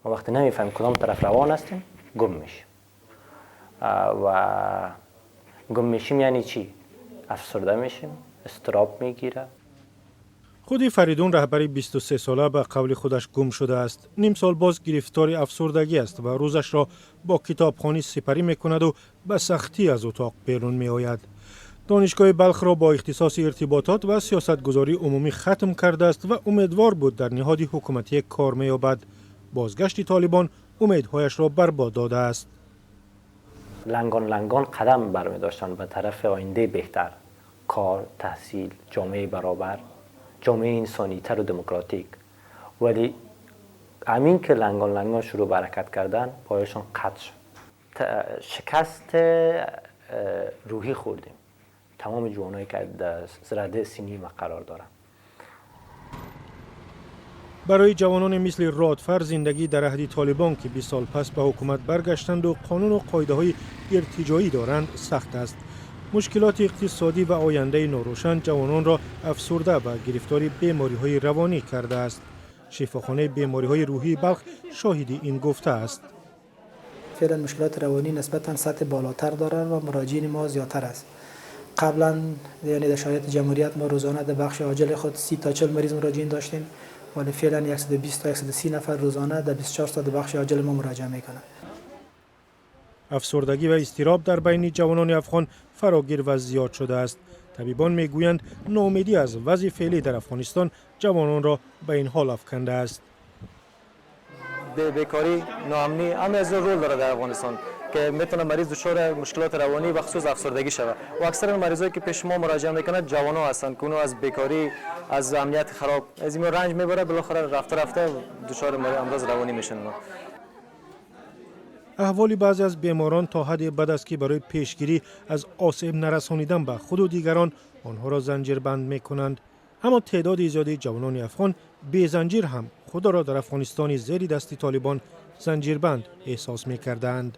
ما وقتی نمیفهمیم کدام طرف روان هستیم، گم میشیم. و گم میشیم یعنی چی؟ افسرده میشیم، اضطراب میگیره. Худи Фаридун, раҳбари 23сола, ба қавли худаш гум шудааст. Ним сол боз гирифтори афсурдагӣ аст ва рӯзашро бо китобхонӣ сипарӣ мекунаду ба сахтӣ аз утоқ берун меояд. Донишгоҳи Балхро бо ихтисоси иртиботот ва сиёсатгузории умумӣ хатм кардааст ва умедвор буд, дар ниҳоди ҳукуматие кор меёбад. Бозгашти Толибон умедҳояшро барбод додааст. لنگان لنگان قدم برمی داشتن به طرف آینده بهتر، کار، تحصیل، جامعه برابر، جامعه انسانی تر و دموکراتیک. ولی همین که لنگان لنگان شروع به حرکت کردن، پایشان قطع شد. شکست روحی خوردیم، تمام جوانایی که در رده سنی ما قرار دارن. Барои ҷавононе мисли Родфар зиндагӣ дар аҳди Толибон, ки 20 сол пас ба ҳукумат баргаштанду қонуну қоидаҳои иртиҷоӣ доранд, сахт аст. Мушкилоти иқтисодӣ ва ояндаи норӯшан ҷавононро афсурда ва гирифтори бемориҳои равонӣ кардааст. Шифохонаи бемориҳои рӯҳии Балх шоҳиди ин гуфта аст. فعلا مشکلات روانی نسبتا سطح بالاتر دارد و مراجعین ما زیادتر است. قبلا، یعنی در شرایط جمهوریت، ما روزانه در بخش عاجل خود 30 تا 40 مریض مراجعین داشتیم، ولی فعلا 120 تا 130 نفر روزانه در 24 ساعت بخش عاجل ما مراجعه میکنند. Афсурдагӣ ва изтироб дар байни ҷавонони афғон фарогир ва зиёд шудааст. Табибон мегӯянд, ноумедӣ аз вазъи феълӣ дар Афғонистон ҷавононро ба ин ҳол афкандааст. بیکاری، ناامنی، همه از رول داره در افغانستان که میتونه مریض دچار مشکلات روانی و خصوص افسردگی شود و اکثر مریضایی که پیش ما مراجعه میکنند جوان‌ها هستند که اونها از بیکاری، از امنیت خراب، از این رنج میبره. بالاخره رفته رفته دچار امراض روانی میشن. Аҳволи баъзе аз беморон то ҳадде бад аст, ки барои пешгирӣ аз осеб нарасонидан ба худу дигарон онҳоро занҷирбанд мекунанд. Аммо теъдоди зиёди ҷавонони афғон безанҷир ҳам худоро дар Афғонистони зери дасти Толибон занҷирбанд эҳсос мекардаанд.